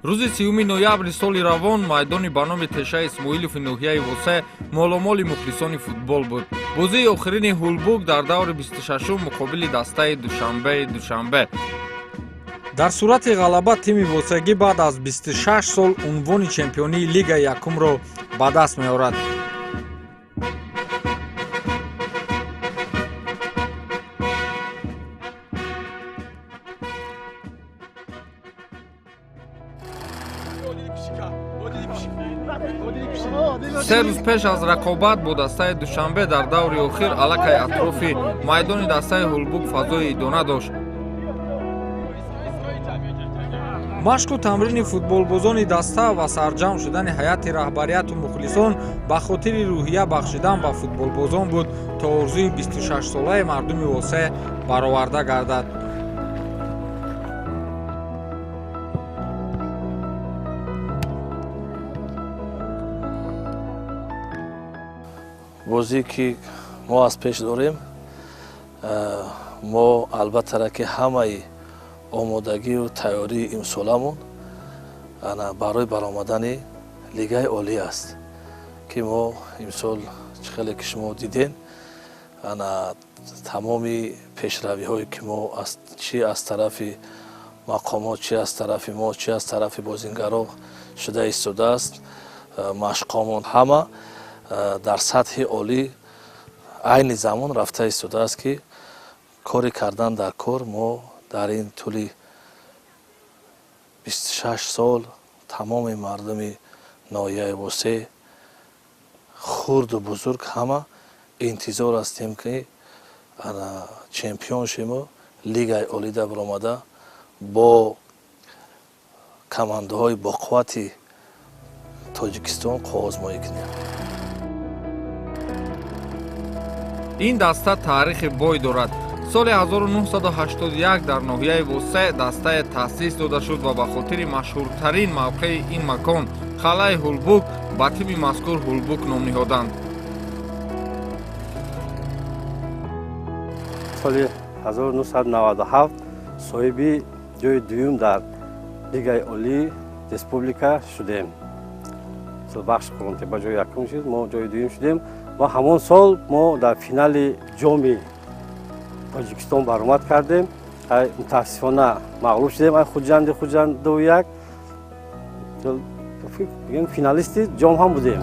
Рӯзи 30 ноябри соли равон майдони ба номи Теша Исмоилови ноҳияи Восе моломоли мухлисони футбол буд. Бозии охирини Ҳулбук дар даври 26-ум муқобили дастаи Душанбеи Душанбе. Дар сурати ғалаба тими восегӣ баъд аз 26 сол унвони чемпионии лигаи якумро ба даст меорад. Се рӯз пеш аз рақобат бо дастаи Душанбе дар даври охир аллакай атрофи майдони дастаи Ҳулбук фазои идона дошт. Машқу тамрини футболбозони даста ва сарҷамъ шудани ҳайати раҳбарияту мухлисон ба хотири рӯҳия бахшидан ба футболбозон буд, то орзуи 26-солаи мардуми Восе бароварда гардад. Бозие ки мо аз пеш дорем, мо албатта ки ҳамаи омодагию тайёрии имсоламон барои баромадани лигаи олӣ аст, ки мо имсол чӣ хеле ки шумо дидем, тамоми пешравиҳое ки мо чӣ аз тарафи мақомот, чӣ аз тарафи мо, чӣ аз тарафи бозингаро шуда истодааст, машқомон ҳама дар сатҳи олӣ айни замон рафта истодааст, ки кори кардан дар кор мо дар ин тӯли 26 сол тамоми мардуми ноҳияи Восе, хурду бузург, ҳама интизор ҳастем, ки чемпион шему лигаи олида баромада бо командаҳои боқуввати Тоҷикистон қоғозмоӣ кунем. Ин даста таърихи бой дорад. Соли 1981 дар ноҳияи Восе дастае таъсис дода шуд ва ба хотири машҳуртарин мавқеи ин макон, қалъаи Ҳулбук, ба тими мазкур Ҳулбук ном ниҳоданд. Соли 1997 соҳиби ҷои дуюм дар лигаи олии республика шудем. Бахш Қурғонтеппа ҷои якум шуд, мо ҷои дуюм шудем ва ҳамон сол мо дар финали ҷоми Тоҷикистон баромад кардем. Мутаассифона мағлуб шудем ай Хуҷанди Хуҷанд 2-1. Финалисти ҷом ҳам будем.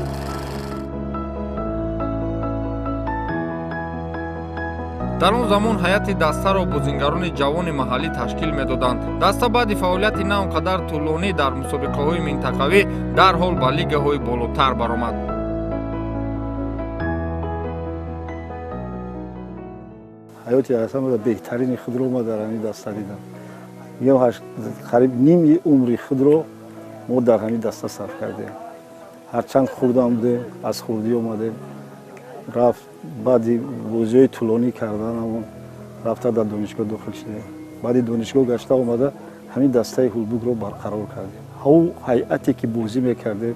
Дар он замон ҳайати дастаро бозингарони ҷавони маҳаллӣ ташкил медоданд. Даста баъди фаъолияти на он қадар тӯлонӣ дар мусобиқаҳои минтақавӣ дарҳол ба лигаҳои болотар баромад. Ҳаёти аз ҳама беҳтарини худро ма дар ҳамин даста дидам. Мегӯям, қариб ними умри худро мо дар ҳамин даста сарф кардем. Ҳарчанд хурдам будем, аз хурдӣ омадем, рафт баъди бозиҳои тӯлонӣ карданамон рафта дар донишгоҳ дохил шудем. Баъди донишгоҳ гашта омада ҳамин дастаи Ҳулбукро барқарор кардем. Ҳав ҳайате ки бозӣ мекардем,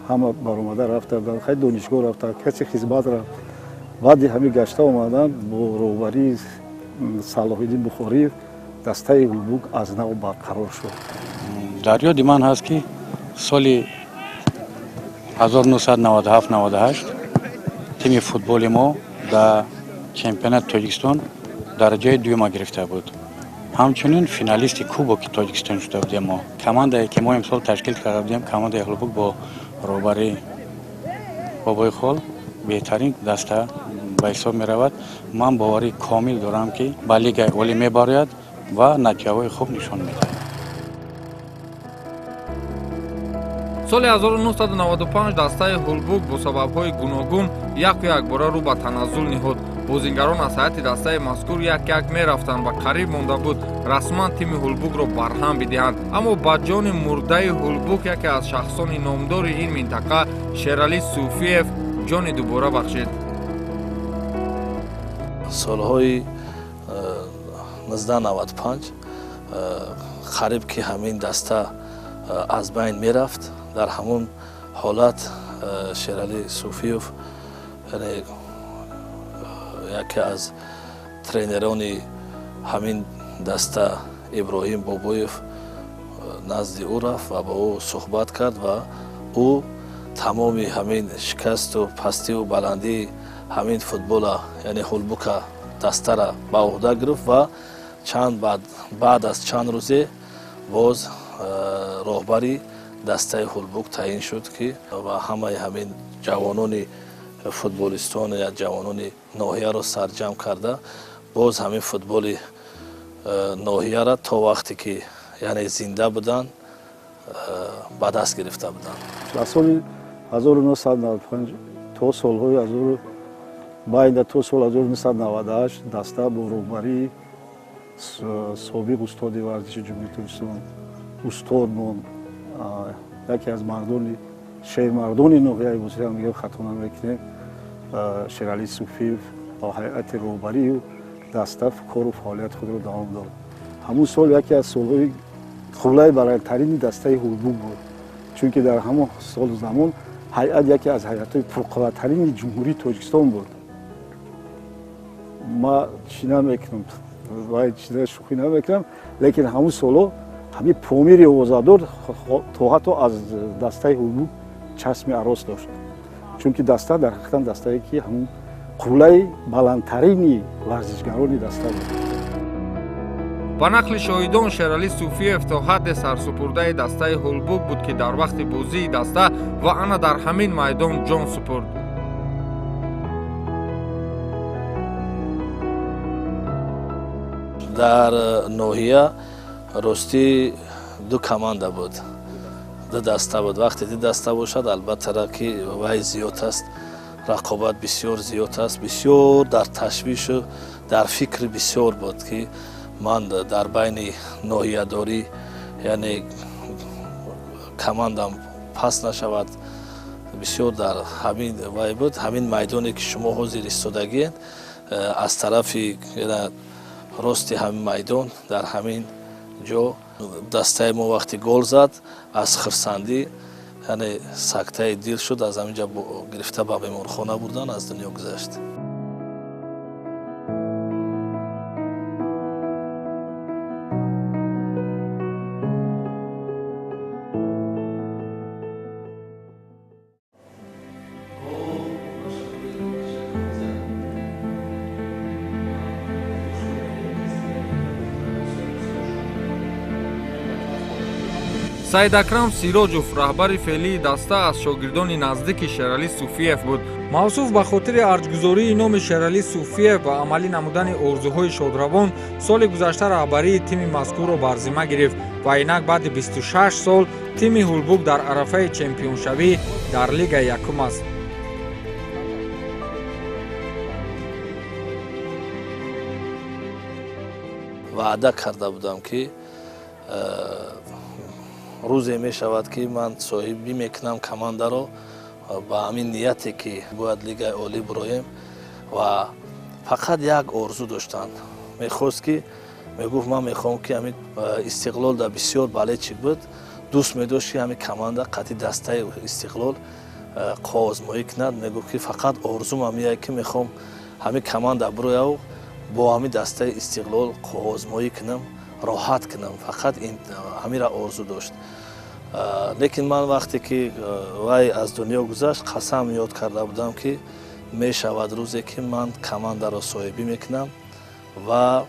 ҳама баромада рафта, хай донишгоҳ рафта, касе хизмат рафт. Баъди ҳамин гашта омадан бо роҳбарии Салоҳиддин Бухориев дастаи Ҳулбук аз нав барқарор шуд. Дар ёди ман ҳаст, ки соли 1997-98 тими футболи мо дар чемпионати Тоҷикистон дараҷаи дуюма гирифта буд. Ҳамчунин финалисти кубоки Тоҷикистон шуда будем мо. Командае ки мо имсол ташкил карда будем, командаи Ҳулбук бо роҳбарии Бобои Хол, беҳтарин даста ба ҳисоб меравад. Ман боварии комил дорам, ки ба лигаи олӣ мебарояд ва натиҷаҳои хуб нишон медиҳад. Соли 1995 дастаи Ҳулбук бо сабабҳои гуногун яку якбора рӯ ба таназзул ниҳод. Бозингарон аз ҳайати дастаи мазкур як-як мерафтанд ва қариб монда буд расман тими Ҳулбукро барҳам бидиҳанд. Аммо ба ҷони мурдаи Ҳулбук яке аз шахсони номдори ин минтақа, Шералӣ Суфиев, ҷони дубора бахшид. Солҳои 1995 қариб ки ҳамин даста аз байн мерафт. Дар ҳамон ҳолат Шералӣ Суфиев, яъне яке аз тренерони ҳамин даста, Иброҳим Бобоев, Назди ӯ рафт ва бо ӯ суҳбат кард ва ӯ тамоми ҳамин шикасту пастиву баландии ҳамин футбола, яъне Ҳулбука дастара ба уҳда гирифт ва чанд баъд аз чанд рӯзе боз роҳбари дастаи Ҳулбук таъин шуд, ки ва ҳамаи ҳамин ҷавонони футболистон я ҷавонони ноҳияро сарҷамъ карда, боз ҳамин футболи ноҳияра то вақте ки, яъне, зинда буданд, ба даст гирифта буданд. Аз соли 1995 то солҳои байда то соли 1998 даста бо роҳбарии собиқ устоди варзиши Ҷумҳурии Тоҷикистон, устодмон, яке аз мардони шермардони ноҳияи Босира, мегӯям, хато намекунем, Шералӣ Суфиев бо ҳайати роҳбарию даста кору фаъолияти худро давом дод. Ҳамун сол яке аз солҳои қуллаи баландтарини дастаи Ҳулбук буд, чунки дар ҳамон солу замон ҳайат яке аз ҳайатҳои пурқувваттарини Ҷумҳурии Тоҷикистон буд. Ма чӣ намекунам, вай чиза шӯхӣ намекунам, лекин ҳамун солҳо ҳамин Помири овозадор то ҳатто аз дастаи Ҳулбук чашми арос дошт, чунки даста дар ҳақиқатан дастае ки ҳамун қуллаи баландтарини варзишгарони даста буд. Ба нақли шоҳидон, Шералӣ Суфиев то ҳадде сарсупурдаи дастаи Ҳулбук буд, ки дар вақти бозии даста ва ана дар ҳамин майдон ҷон супурд. Дар ноҳия ростӣ ду команда буд, ду даста буд. Вақте ду даста бошад, албатта, ки вай зиёд аст, рақобат бисёр зиёд аст. Бисёр дар ташвишу дар фикри бисёр буд, ки ман дар байни ноҳиядорӣ, яъне, командам паст нашавад. Бисёр дар ҳамин вай буд. Ҳамин майдоне ки шумо ҳозир истодагиед, аз тарафи рости ҳамин майдон, дар ҳамин ҷо дастаи мо вақти гол зад, аз хирсандӣ, яъне, сактаи дил шуд. Аз ҳамин ҷо гирифта ба беморхона бурдан, аз дунё гузашт. Саидакрам Сироҷов, раҳбари феълии даста, аз шогирдони наздики Шералӣ Суфиев буд. Мавсуф ба хотири арҷгузории номи Шералӣ Суфиев ва амалӣ намудани орзуҳои шодравон соли гузашта раҳбарии тими мазкурро бар зимма гирифт ва инак баъди 26 сол тими Ҳулбук дар арафаи чемпионшавӣ дар Лигаи якум аст. Ваъда карда будам, ки рӯзе мешавад, ки ман соҳибӣ мекунам командаро, ба ҳамин нияте ки бояд Лигаи олӣ бироем. Ва фақат як орзу доштанд, мехост ки, мегуфт, ман мехоҳам ки ҳамин Истиқлол дар бисёр болельщик буд, дӯст медошт, ки ҳамин команда қатъи дастаи Истиқлол қоозмоӣ кунад. Мегуфт, ки фақат орзум ҳамияе, ки мехоҳам ҳамин команда бирояв, бо ҳамин дастаи Истиқлол қоозмоӣ кунам, роҳат кунам. Фақат ҳамира орзу дошт. Лекин ман вақте ки вай аз дунё гузашт, қасам ёд карда будам, ки мешавад рӯзе, ки ман командаро соҳибӣ мекунам ва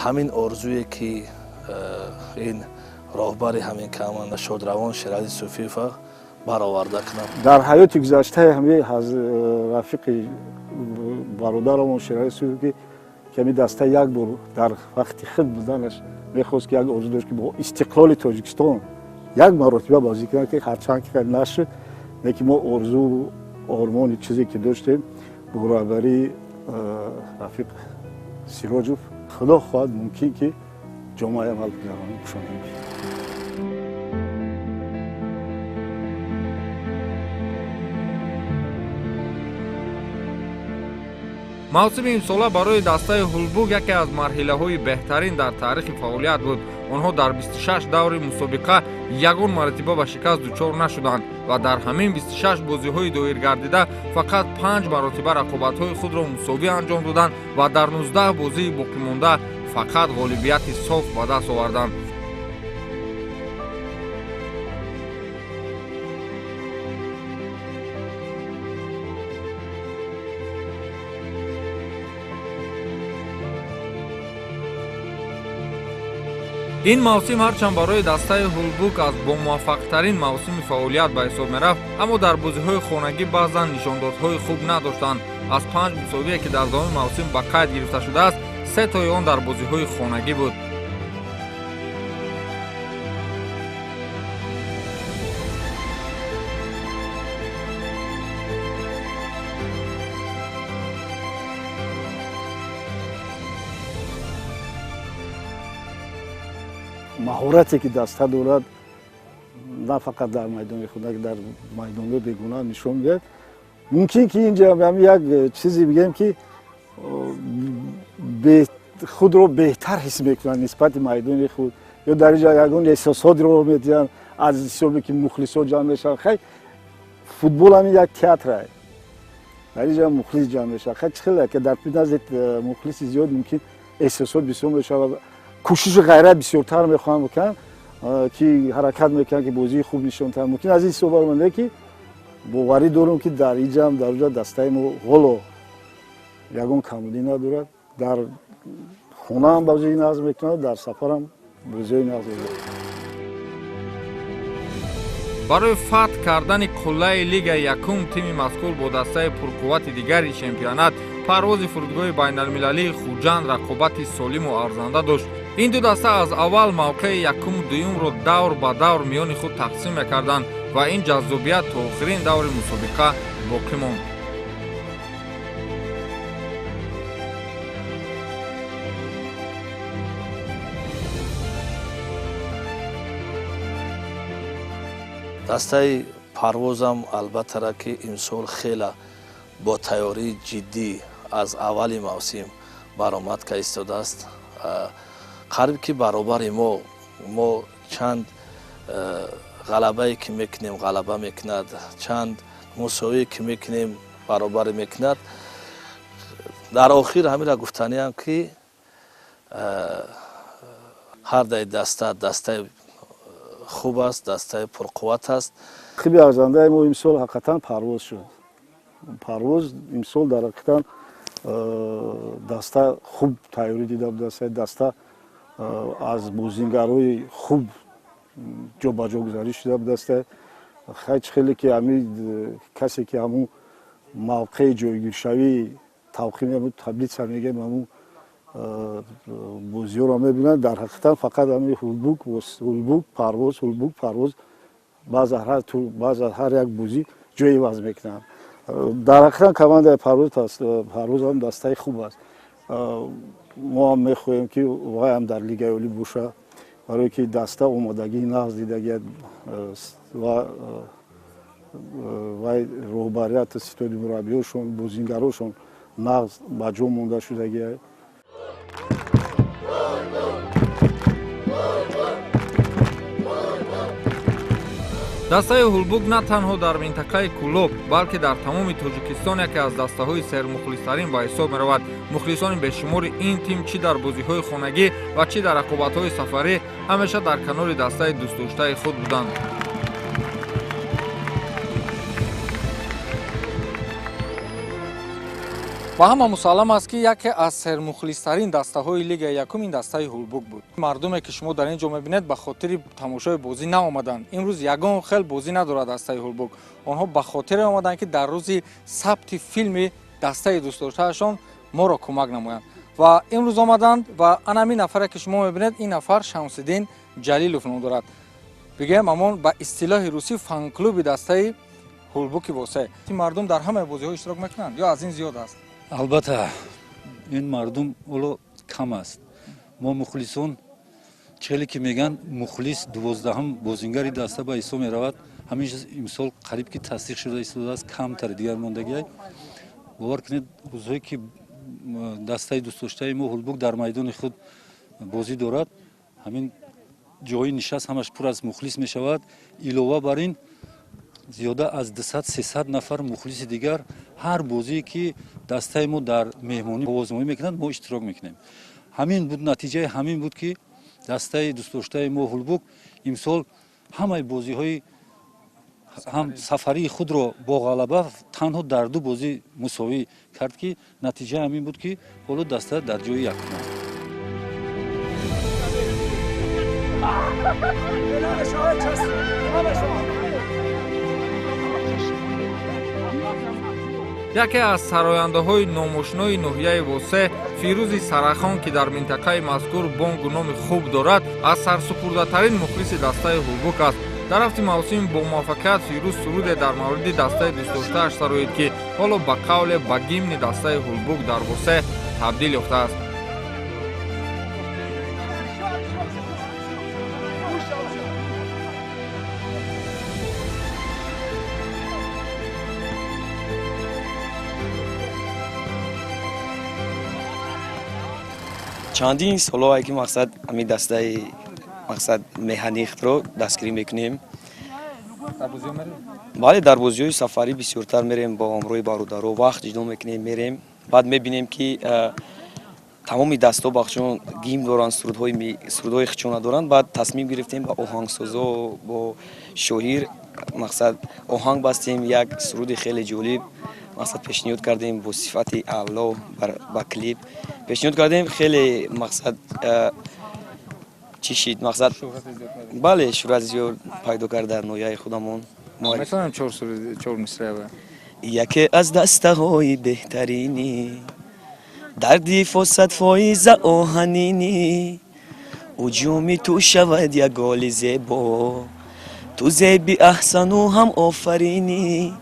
ҳамин орзуе, ки ин роҳбари ҳамин команда шодравон Шералӣ Суфиева бароварда кунам. Дар ҳаёти гузаштаи ҳамин рафиқи бародарамон Шералӣ Суфиев, ки ҳамин даста як бор дар вақти худ буданаш мехост, ки як орзу дошт, ки бо Истиқлоли Тоҷикистон як маротиба бозӣ кунад, ки ҳарчанд ки нашуд, лекин мо орзу ормони чизе ки доштем, бо роҳбарии рафиқ Сироҷов, худо хоҳад, мумкин ки ҷомаи амал гузаронӣ кушонем. Мавсими имсола барои дастаи Ҳулбук яке аз марҳилаҳои беҳтарин дар таърихи фаъолият буд. Онҳо дар 26 даври мусобиқа ягон маротиба ба шикаст дучор нашуданд ва дар ҳамин 26 бозиҳои доиргардида фақат 5 маротиба рақобатҳои худро мусовӣ анҷом доданд ва дар 19 бозии боқимонда фақат ғолибияти соф ба даст оварданд. Ин мавсим ҳарчанд барои дастаи Ҳулбук аз бомуваффақтарин мавсими фаъолият ба ҳисоб мерафт, аммо дар бозиҳои хонагӣ баъзан нишондодҳои хуб надоштанд. Аз 5 мусовие ки дар давоми мавсим ба қайд гирифта шудааст, 3 тои он дар бозиҳои хонагӣ буд. Маҳорате ки даста дорад на фақат дар майдони худ, дар майдонҳои бегуна нишон медиҳад. Мумкин ки инҷа ҳам як чизе бигем ки худро беҳтар ҳис мекунанд нисбати майдони худ, ё дар инҷа ягон эҳсосотро медиҳанд аз ҳисобе ки мухлисо ҷамъ мешаванд. Хай, футбол ҳамин як театр, дар инҷа мухлис ҷамъ мешавад. Хай, чӣ хеле ки дар назди мухлиси зиёд мумкин эҳсосот бисёр мешавад, кӯшишу ғайрат бисёртар мехоҳанд бикунанд, ки ҳаракат мекунанд ки бозии хуб нишон диҳанд. Мумкин аз ин ҳисоб баромада ки боварӣ дорам ки дар инҷа ҳам дар оҷа дастаи мо ҳоло ягон камбудӣ надорад. Дар хона ҳам бозии нағз мекунад, дар сафар ҳам бозиҳои нағз мекунад. Барои фатҳ кардани қуллаи лигаи якум тими мазкур бо дастаи пурқуввати дигари чемпионат Парвози фурудгоҳи байналмилалии Хуҷанд рақобати солиму арзанда дошт. Ин ду даста аз аввал мавқеи якуму дуюмро давр ба давр миёни худ тақсим мекарданд ва ин ҷаззобият то охирин даври мусобиқа боқӣ монд. Дастаи Парвозам албаттара ки имсол хела бо тайёрии ҷиддӣ аз аввали мавсим баромад ка истодааст. Қариб ки баробари мо чанд ғалабае ки мекунем ғалаба мекунад, чанд мусовие ки мекунем баробарӣ мекунад. Дар охир ҳаминро гуфтаниам ки ҳар даи даста дастаи хуб аст, дастаи пурқувват аст. Хиби арзандаи мо имсол ҳақиқатан Парвоз шуд. Парвоз имсол дар ҳақиқатан даста хуб тайёрӣ дида буд, даста аз бозингарои хуб ҷобаҷо гузарӣ шуда буд. Хай, чӣ хеле ки ҳами касе ки ҳамун мавқеи ҷойгиршавии тавқим таблица мегӯем, ҳамун бозиҳоро мебинанд, дар ҳақиқатан фақат ҳамин Ҳулбук, Ҳулбук, Парвоз, Ҳулбук, Парвоз баъза ҳар як бозӣ ҷой иваз мекунанд. Дар ҳақиқатан командаи Парвоз ҳам дастаи хуб аст. Мо ҳам мехоҳем ки вай ҳам дар лигаи олӣ бошад, барое ки даста омодагии нағз дидагият ва вай роҳбарияту ситоди мураббиёшон, бозингарошон нағз ба ҷо монда шудагият. Дастаи Ҳулбук на танҳо дар минтақаи Кӯлоб, балки дар тамоми Тоҷикистон яке аз дастаҳои сермухлистарин ба ҳисоб меравад. Мухлисони бешумори ин тим чӣ дар бозиҳои хонагӣ ва чӣ дар рақобатҳои сафарӣ ҳамеша дар канори дастаи дӯстдоштаи худ буданд. Ба ҳама мусаллам аст ки яке аз сермухлистарин дастаҳои лигаи якум ин дастаи Ҳулбук буд. Мардуме ки шумо дар ин ҷо мебинед ба хотири тамошои бозӣ наомаданд. Имрӯз ягон хел бозӣ надорад дастаи Ҳулбук. Онҳо ба хотире омаданд ки дар рӯзи сабти филми дастаи дӯстдоштаашон моро кӯмак намоянд. Ва имрӯз омаданд ва ана ҳамин нафаре ки шумо мебинед, ин нафар Шамсиддин Ҷалилов ном дорад. Бигӯем ҳамон ба истилоҳи русӣ фан-клуби дастаи Ҳулбуки Восе. Мардум дар ҳамаи бозиҳо иштирок мекунанд ё аз ин зиёд аст? Албатта, ин мардум ҳоло кам аст. Мо мухлисон, челе ки мегӯянд, мухлис 12-ҳам бозингари даста ба ҳисоб меравад. Ҳамин имсол қариб ки тасдиқ шуда истодааст, камтар дигар мондагиай. Бовар кунед, рӯзҳое ки дастаи дӯстдоштаи мо Ҳулбук дар майдони худ бозӣ дорад, ҳамин ҷои нишаст ҳамаш пур аз мухлис мешавад. Илова бар ин зиёда аз 200-300 нафар мухлиси дигар ҳар бозие ки дастаи мо дар меҳмонӣ овозмоӣ мекунанд, мо иштирок мекунем. Ҳамин буд натиҷаи ҳамин буд ки дастаи дӯстдоштаи мо Ҳулбук имсол ҳамаи бозиҳои ҳам сафарии худро бо ғалаба танҳо дар ду бозӣ мусовӣ кард, ки натиҷаи ҳамин буд ки ҳоло даста дар ҷои якум аст. Яке аз сарояндаҳои номошинои ноҳияи Восе, Фирӯзи Сарахон, ки дар минтақаи мазкур бонгу номи хуб дорад, аз сарсупурдатарин мухлиси дастаи Ҳулбук аст. Дар рафти мавсим бо муваффақият Фирӯз суруде дар мавриди дастаи дӯстдоштааш сароид, ки ҳоло ба қавле ба гимни дастаи Ҳулбук дар Восе табдил ёфтааст. Чандин солҳое ки мақсад ҳамин дастаи мақсад меҳанихтро дастгирӣ мекунем. Бале, дар бозиҳои сафарӣ бисёртар мерем бо ҳамроҳи бародаро, вақт ҷудо мекунем, мерем. Баъд мебинем ки тамоми дастҳо бахшон гимн доранд, сурудҳои хичона доранд. Баъд тасмим гирифтем ба оҳангсозо бо шоир мақсад оҳанг бастем, як суруди хеле ҷолиб мақсад пешниҳод кардем бо сифати аъло ба клип пешниҳод кардем. Хеле мақсад чӣ шид, мақсад бале, шӯҳрати зиёд пайдо кард дар ноҳияи худамон. Метавонем чор мисраъ? Яке аз дастаҳои беҳтаринӣ, дар дифоъ садфоиза оҳанинӣ, ҳуҷуми ту шавад як голи зебо, ту зеби аҳсану ҳам офаринӣ,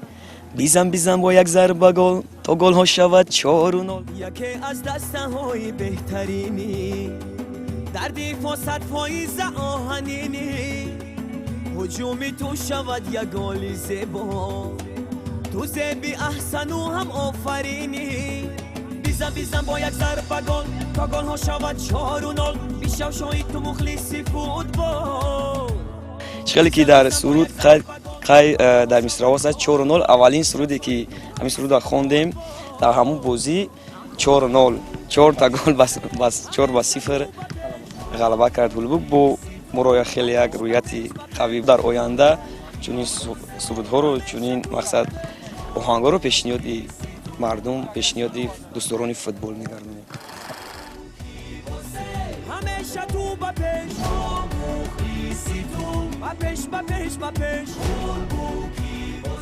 бизан бизан бо як зарба гол, то голҳо шавад 4-0. Яке аз дастаҳои беҳтаринӣ, дар дифоъ садфоиза оҳанинӣ, ҳуҷуми ту шавад як голи зебо, ту зеби аҳсану ҳам офаринӣ, бизан бизан бо як зарба гол, то голҳо шавад 4-0, бишав шоҳид ту мухлиси футбол. Хеле ки дар суруд қай дар мисраъҳо аст 4-0, аввалин суруде ки ҳамин сурудро хондем дар ҳамон бозӣ 4-0, 4 та гол бас 4-0 ғалаба кард Ҳулбук. Бо моро хеле як рӯяти қавӣ дар оянда чунин сурудҳоро, чунин мақсад оҳангҳоро пешниҳоди мардум, пешниҳоди дӯстдорони футбол мегардонем. Ҳамеша ту ба пеш, мухлиси ту ба пеш, ба пеш, ба пеш.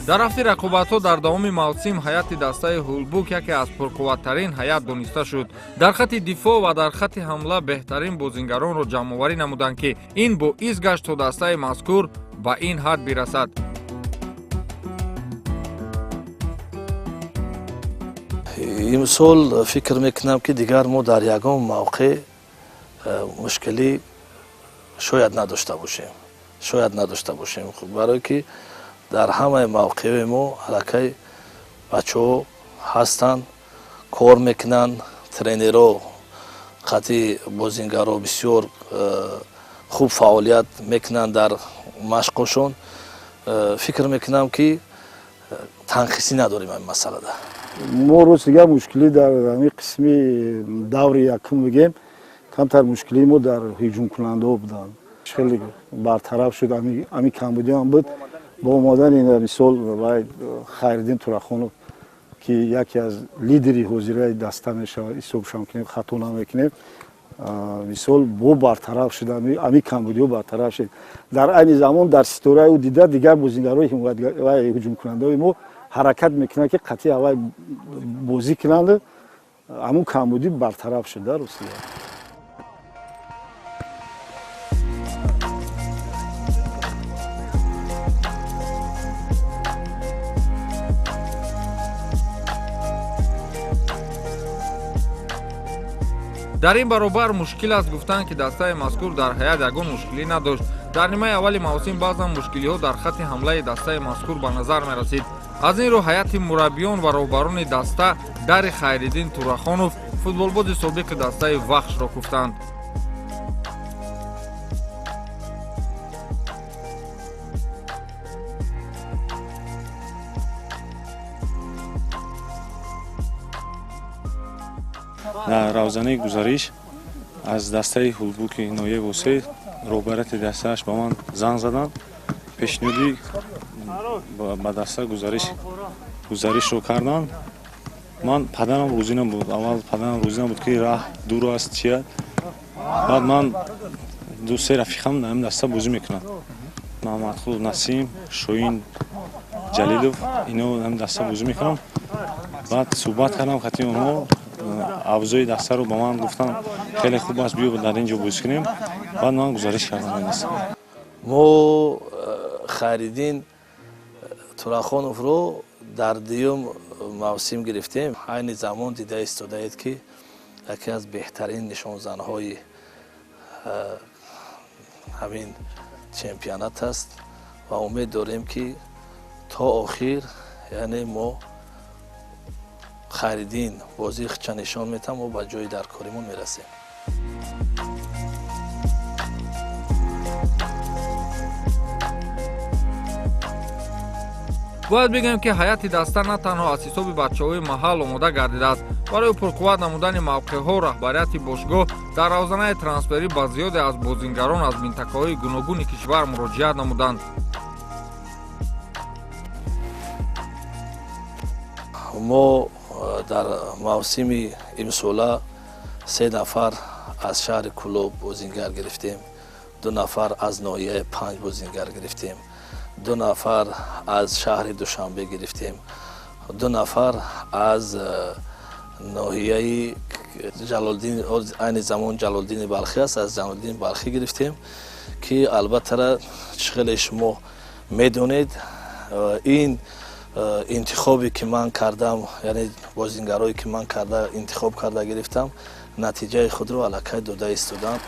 Дар рафти рақобатҳо дар давоми мавсим ҳайати дастаи Ҳулбук яке аз пурқувваттарин ҳайат дониста шуд. Дар хатти дифоъ ва дар хатти ҳамла беҳтарин бозингаронро ҷамъоварӣ намуданд, ки ин боис гашт то дастаи мазкур ба ин ҳад бирасад. Имсол фикр мекунам, ки дигар мо дар ягон мавқеъ мушкилӣ шояд надошта бошем, шояд надошта бошем, барое ки дар ҳамаи мавқеъҳои мо аллакай бачаҳо ҳастанд, кор мекунанд, тренерҳо қатъи бозингарҳо бисёр хуб фаъолият мекунанд дар машқҳошон. Фикр мекунам, ки танқисӣ надорем ҳамин масъалада. Мо рост дигар мушкилӣ дар ҳамин қисми даври якум бигем, камтар мушкилии мо дар ҳуҷумкунандаҳо буданд. Хеле бартараф шуд ҳамин камбудиам буд. Бо омадани мисол Хайриддин Турахонов, ки яке аз лидери ҳозираи даста мешавад, ҳисобшам кунем, хато намекунем, мисол бо бартараф шуд ҳамин камбудиҳо бартараф шуд. Дар айни замон дар ситораи ӯ дида дигар бозингарҳои ҳуҷумкунандаҳои мо ҳаракат мекунанд, ки қатъи аввал бозӣ кунанд, ҳамун камбудӣ бартараф шуд дар Русия. Дар ин баробар мушкил аст гуфтанд, ки дастаи мазкур дар ҳайат ягон мушкилӣ надошт. Дар нимаи аввали мавсим баъзан мушкилиҳо дар хатти ҳамлаи дастаи мазкур ба назар мерасид. Аз ин рӯ ҳайати мураббиён ва роҳбарони даста дари Хайриддин Турахонов, футболбози собиқи дастаи Вахшро куфтанд. Дар равзанаи гузариш аз дастаи Ҳулбуки ноҳияи Восе роҳбарияти дастааш ба ман занг заданд, пешниҳоди ба даста гузаришро карданд. Ман падарам рӯзӣ набуд, аввал падарам рӯзӣ набуд, ки раҳ дур аст, чия. Баъд ман ду-се рафиқам дар ҳамин даста бозӣ мекунанд. Маҳмадқул Насим, Шоҳин Ҷалилов, ино ҳамин даста бозӣ мекунанд. Баъд суҳбат кардам хати онҳо, авзои дастаро ба ман гуфтанд, хеле хуб аст, биё дар ин ҷо бозӣ кунем. Баъд ман гузариш кардам ин даста. Мо Хайриддин Турахоновро дар дуюм мавсим гирифтем. Айни замон дида истодаед, ки яке аз беҳтарин нишонзанҳои ҳамин чемпионат аст ва умед дорем, ки то охир, яъне мо Хайриддин бозии худша нишон метаҳам, мо ба ҷои даркоримон мерасем. Бояд бигӯем, ки ҳайати даста на танҳо аз ҳисоби бачаҳои маҳал омода гардидааст. Барои пурқувват намудани мавқеъҳо раҳбарияти бошгоҳ дар равзанаи трансферӣ ба зиёде аз бозингарон аз минтақаҳои гуногуни кишвар муроҷиат намуданд. Мо дар мавсими имсола 3 нафар аз шаҳри Кӯлоб бозингар гирифтем, 2 нафар аз ноҳияи Панҷ бозингар гирифтем, 2 нафар аз шаҳри Душанбе гирифтем, 2 нафар аз ноҳияи Ҷалолиддин, айни замон Ҷалолиддини Балхӣ аст, аз Ҷалолиддини Балхӣ гирифтем, ки албатта чӣ хеле шумо медонед, ин интихобе ки ман кардам, яъне бозингарое ки ман карда интихоб карда гирифтам, натиҷаи худро аллакай дода истодам.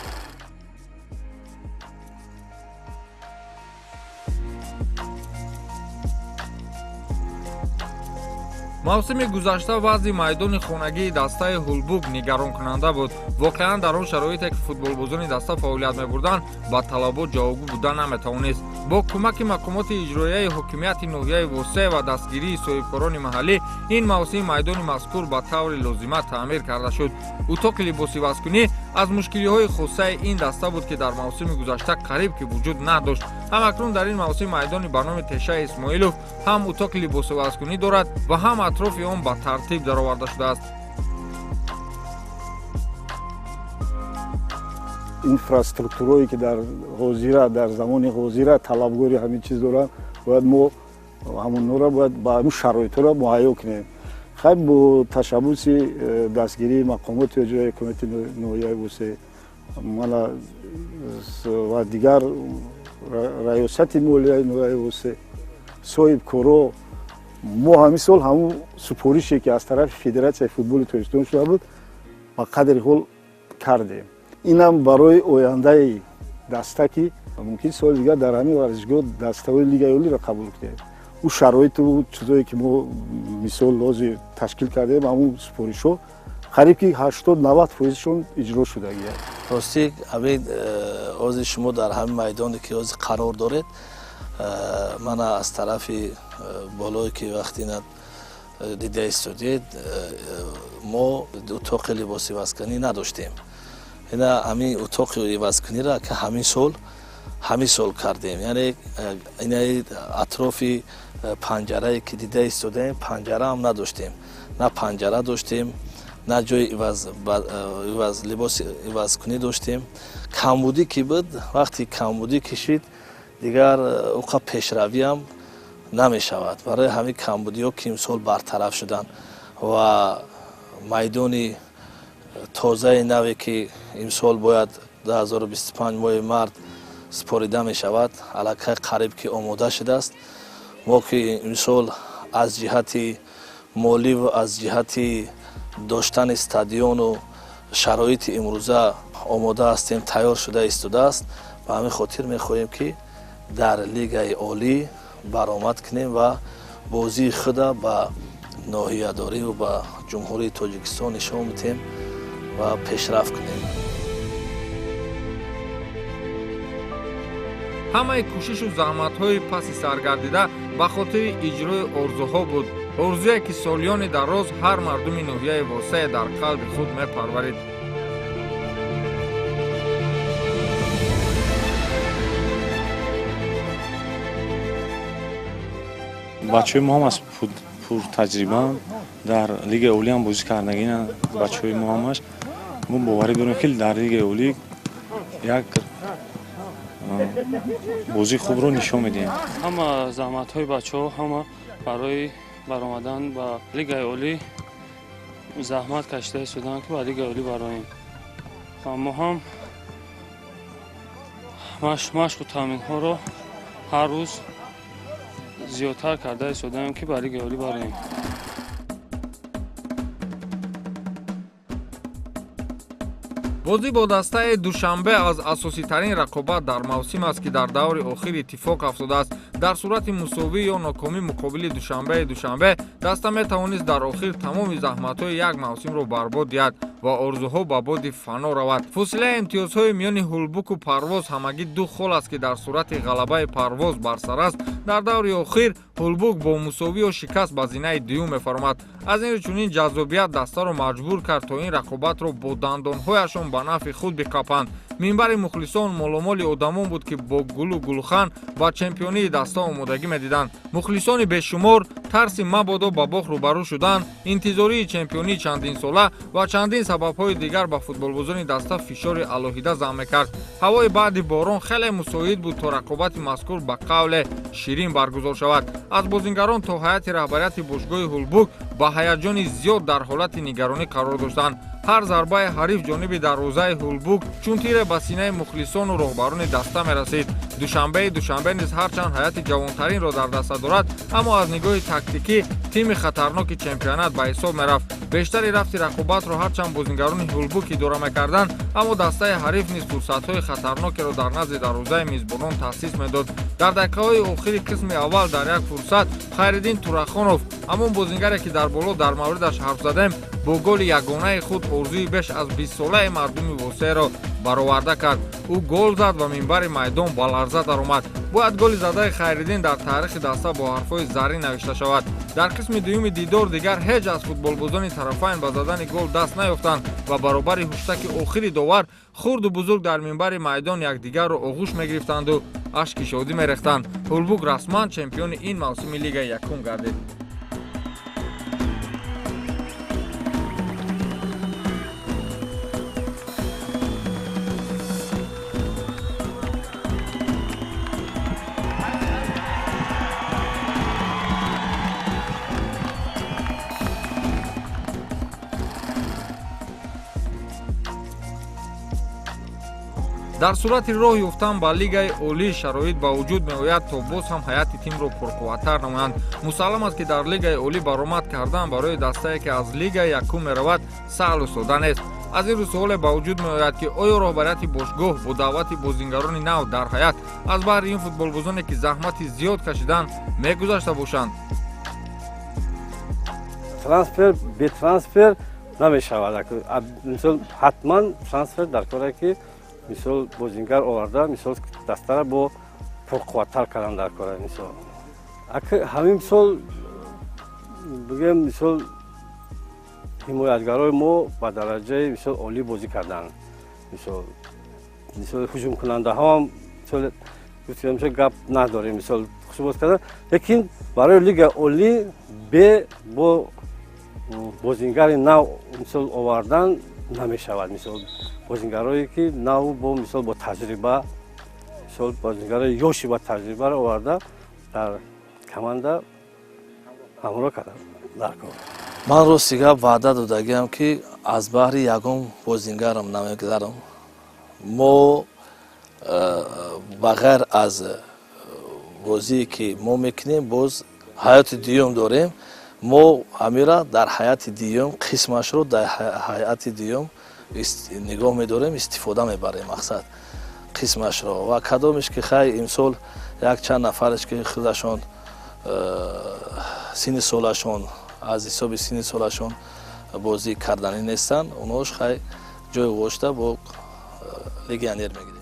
Мавсими гузашта вазъи майдони хонагии дастаи Ҳулбук нигаронкунанда буд. Воқеан дар он шароите, ки футболбозони даста фаъолият мебурданд, ба талабот ҷавобгӯ буда наметавонист. Бо кӯмаки мақомоти иҷроияи ҳокимияти ноҳияи Восеъ ва дастгирии соҳибкорони маҳаллӣ ин мавсим майдони мазкур ба таври лозима таъмир карда шуд. Утоқи либосивазкунӣ аз мушкилиҳои хосаи ин даста буд, ки дар мавсими гузашта қариб ки вуҷуд надошт. Ҳамакнун дар ин мавсим майдони ба номи Тешаи Исмоилов ҳам утоқи либосивазкунӣ дорад ва ҳам атрофи он ба тартиб дароварда шудааст. Инфраструктурое ки дар ҳозира, дар замони ҳозира талабгори ҳамин чиз доранд, бояд мо ҳамонҳоро бояд ба ҳамун шароитҳоро муҳайё кунем. Хай, бо ташаббуси дастгирии мақомоти иҷроияи ҳукумати ноҳияи Восеъ мана ва дигар раёсати молияи ноҳияи Восеъ, соҳибкоро, мо ҳамин сол ҳамун супорише, ки аз тарафи Федератсияи футболи Тоҷикистон шуда буд, ба қадри ҳол кардем. Инам барои ояндаи даста, ки мумкин соли дигар дар ҳамин варзишгоҳ дастаҳои Лигаи Олиро қабул кунем. Ӯ шароиту чизое, ки мо мисол ҳозир ташкил кардем, ҳамун супоришҳо қариб ки 80-90 фоизшон иҷро шудагианд. Ростӣ, ҳамин ҳозир шумо дар ҳамин майдоне, ки ҳозир қарор доред, мана аз тарафи болое, ки вақти ина дида истодед, мо утоқи либосивазкунӣ надоштем. Ина ҳамин утоқи ивазкуниро ки ҳамин сол кардем, яъне инаи атрофи панҷарае, ки дида истодаем, панҷараам надоштем, на панҷара доштем, на ҷои либоси ивазкунӣ доштем. Камбудӣ ки буд, вақти камбудӣ кишид, дигар уқа пешравиам намешавад. Барои ҳамин камбудиҳо, ки имсол бартараф шуданд ва майдони тозаи наве, ки имсол бояд 2025 моҳи март супорида мешавад, аллакай қариб ки омода шудааст. Мо ки имсол аз ҷиҳати моливу аз ҷиҳати доштани стадиону шароити имрӯза омода ҳастем, тайёр шуда истодааст. Ба ҳамин хотир мехоҳем, ки дар Лигаи Олӣ баромад кунем ва бозии худа ба ноҳиядориву ба Ҷумҳурии Тоҷикистон нишон бидиҳем ва пешрафт кунем. Ҳамаи кӯшишу заҳматҳои паси саргардида ба хотири иҷрои орзуҳо буд. Орзуе, ки солиёни дароз ҳар мардуми ноҳияи Восеъ дар қалби худ мепарварид. Бачаҳои мо ҳам аз пуртаҷрибаанд, дар Лигаи Олӣ ҳам бозӣ кардагианд бачаҳои мо ҳамаш. Мо боварӣ дорем, ки дар Лигаи Олӣ як Бозии хубро нишон медиҳем. Ҳама заҳматҳои бачаҳо ҳама барои баромадан ба Лигаи Олӣ заҳмат кашида истоданд, ки ба Лигаи Олӣ бароем. Ва мо ҳам машқу тамринҳоро ҳар рӯз зиёдтар карда истодаем, ки ба Лигаи Олӣ бароем. Бозӣ бо дастаи Душанбе аз асоситарин рақобат дар мавсим аст, ки дар даври охир иттифоқ афтодааст. Дар сурати мусовӣ ё нокомӣ муқобили Душанбеи Душанбе даста метавонист дар охир тамоми заҳматҳои як мавсимро барбод диҳад ва орзуҳо ба боди фано равад. Фосилаи имтиёзҳои миёни Ҳулбуку Парвоз ҳамагӣ 2 хол аст, ки дар сурати ғалабаи Парвоз бар сар аст, дар даври охир Ҳулбук бо мусовӣ ё шикаст ба зинаи дуюм мефаромад. Аз ин рӯ чунин ҷаззобият дастаро маҷбур кард, то ин рақобатро бо дандонҳояшон ба нафъи худ биқапанд. Минбари мухлисон моломоли одамон буд, ки бо гулу гулхан ба чемпионии даста омодагӣ медиданд. Мухлисони бешумор тарси мабодо ба бох рӯбарӯ шудан, интизории чемпионии чандинсола ва чандин сабабҳои дигар ба футболбозони даста фишори алоҳида зам мекард. Ҳавои баъди борон хеле мусоид буд, то рақобати мазкур ба қавле ширин баргузор шавад. Аз бозингарон то ҳайати раҳбарияти бошгоҳи Ҳулбук ба ҳаяҷони зиёд дар ҳолати нигаронӣ қарор доштанд. Ҳар зарбаи ҳариф ҷониби дарвозаи Ҳулбук чун тире ба синаи мухлисону роҳбарони даста мерасид. Душанбеи Душанбе низ ҳарчанд ҳайати ҷавонтаринро дар даста дорад, аммо аз нигоҳи тактикӣ тими хатарноки чемпионат ба ҳисоб мерафт. Бештари рафти рақобатро ҳарчанд бозингарони Ҳулбук идора мекарданд, аммо дастаи ҳариф низ фурсатҳои хатарнокеро дар назди дарвозаи мизбонон таъсис медод. Дар дақиқаҳои охири қисми аввал дар як фурсат Хайриддин Турахонов, ҳамон бозингаре ки дар боло дар мавридаш ҳарф задем, бо голи ягонаи худ орзуи беш аз 20-солаи мардуми Восеро бароварда кард. Ӯ гол зад ва минбари майдон ба ларза даромад. Бояд голи задаи Хайриддин дар таърихи даста бо ҳарфҳои заррин навишта шавад. Дар қисми дуюми дидор дигар ҳеҷ аз футболбозони тарафайн ба задани гол даст наёфтанд ва баробари ҳуштаки охири довар хурду бузург дар минбари майдон якдигарро оғӯш мегирифтанду ашки шодӣ мерехтанд. Ҳулбук расман чемпиони ин мавсими Лигаи якум гардид. Дар сурати роҳ ёфтан ба Лигаи Олӣ шароит ба вуҷуд меояд, то боз ҳам ҳайати тимро пурқувваттар намоянд. Мусаллам аст, ки дар Лигаи Олӣ баромад кардан барои дастае, ки аз Лигаи якум меравад, саҳлу сода нест. Аз ин рӯ суоле ба вуҷуд меояд, ки оё роҳбарияти бошгоҳ бо даъвати бозингарони нав дар ҳаят аз баҳри ин футболбозоне, ки заҳмати зиёд кашиданд, мегузашта бошанд? Трансфер бе трансфер намешавад. Мисол ҳатман трансфер дар коре, ки мисол бозингар оварда, мисол дастара бо пурқувваттар кардан дар кора. Мисол ҳамин мисол бигӯем, мисол ҳимоятгарои мо ба дараҷаи мисол олӣ бозӣ карданд. Мисол ҳуҷумкунандаҳоам мисол гап надорем, мисол хуш боз кардан, лекин барои Лигаи Олӣ бе бо бозингари нав мисол овардан намешавад. Мисол бозингарое ки нав бо мисол бо таҷриба, мисол бозингарои ёши бо таҷрибаро оварда дар команда ҳамроҳ кардан дар кор. Ман рости гап ваъда додагиам, ки аз баҳри ягон бозингарам намегузарам. Мо ба ғайр аз бозие ки мо мекунем, боз ҳаёти дуюм дорем. Мо ҳамира дар ҳайати дуюм қисмашро дар ҳайати дуюм нигоҳ медорем, истифода мебарем мақсад қисмашро. Ва кадомеш ки хай имсол якчанд нафареш ки худашон синни солашон аз ҳисоби синни солашон бозӣ карданӣ нестанд, онҳош хай ҷои гузошта бо легионер мегирем.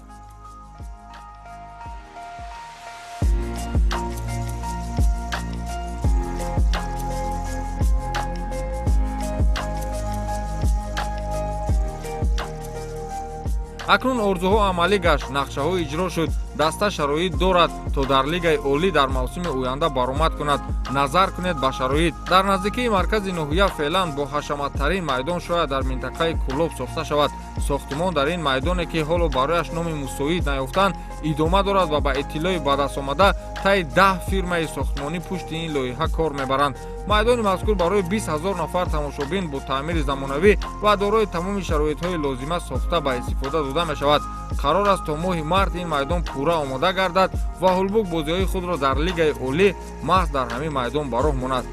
Акнун орзуҳо амалӣ гашт, нақшаҳо иҷро шуд. Даста шароит дорад, то дар Лигаи Олӣ дар мавсими оянда баромад кунад. Назар кунед ба шароит. Дар наздикии маркази ноҳия феълан бо ҳашаматтарин майдон шояд дар минтақаи Кӯлоб сохта шавад. Сохтумон дар ин майдоне, ки ҳоло барояш номи мусоид наёфтанд, Идома дорад ва ба иттилои ба даст омада таи 10 фирмаи сохтмонӣ пушти ин лоиҳа кор мебаранд. Майдони мазкур барои 20 000 нафар тамошобин бо таъмири замонавӣ ва дорои тамоми шароитҳои лозима сохта ба истифода дода мешавад. Қарор аст то моҳи март ин майдон пурра омода гардад ва Ҳулбук бозиҳои худро дар Лигаи Олӣ маҳз дар ҳамин майдон ба роҳ монад.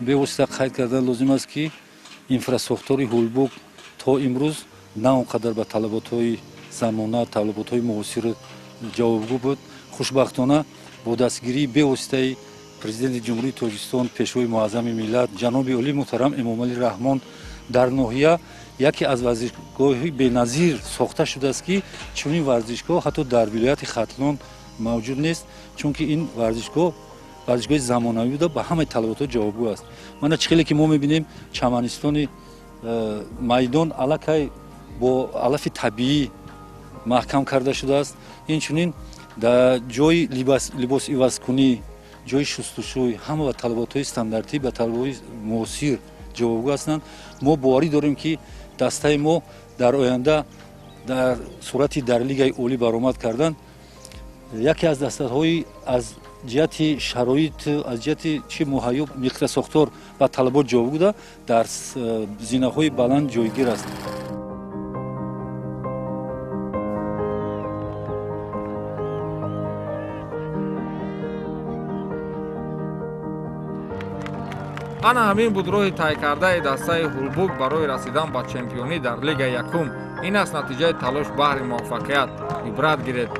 Бевосита қайд кардан лозим аст, ки инфрасохтори Ҳулбук то имрӯз на он қадар ба талаботҳои замона, талаботҳои муосир ҷавобгӯ буд. Хушбахтона, бо дастгирии бевоситаи Президенти Ҷумҳурии Тоҷикистон, Пешвои муаззами миллат, ҷаноби олӣ муҳтарам Эмомалӣ Раҳмон, дар ноҳия яке аз варзишгоҳи беназир сохта шудааст, ки чунин варзишгоҳ ҳатто дар вилояти Хатлон мавҷуд нест, чунки ин варзишгоҳ варзишгоҳи замонавӣ буда, ба ҳамаи талаботҳо ҷавобгӯ аст. Мана чӣ хеле ки мо мебинем, чаманистони майдон аллакай бо алафи табиӣ маҳкам карда шудааст. Инчунин дар ҷои либосивазкунӣ, ҷои шустушӯй ҳама ба талаботҳои стандартӣ, ба талаботҳои муосир ҷавобгӯ ҳастанд. Мо боварӣ дорем, ки дастаи мо дар оянда дар сурати дар Лигаи Олӣ баромад кардан яке аз дастаҳои аз ҷиҳати шароит, аз ҷиҳати чи муҳайё, микросохтор ба талабот ҷавобгӯ буда, дар зинаҳои баланд ҷойгир аст. Ана ҳамин буд роҳи тай кардаи дастаи Ҳулбук барои расидан ба чемпионӣ дар Лигаи якум. Ин аст натиҷаи талош баҳри муваффақият. Ибрат гиред.